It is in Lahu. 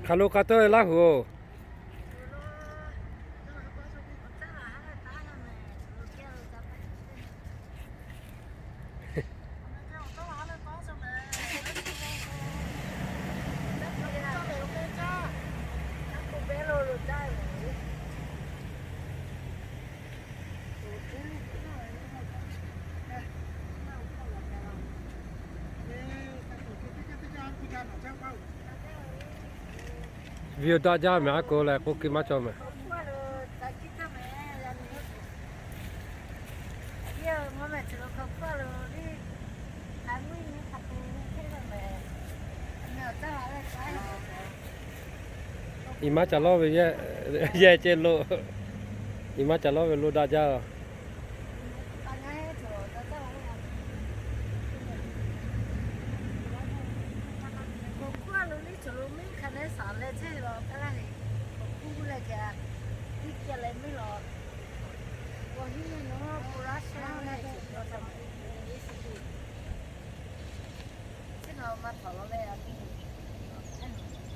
Hk'aˬ lo k'a tawˇ ve Laˇ huˍ-oˬ? Video daꞈ jaˇ mehˍ, aˉ k'o leh k'oˆ kiˇ maˇ cawˬ mehˍ. Iˉ maˉ ca lawˇ ve yehˇ ceh lo, iˉ maˉ ca lawˇ ve lo daꞈ jaˇ.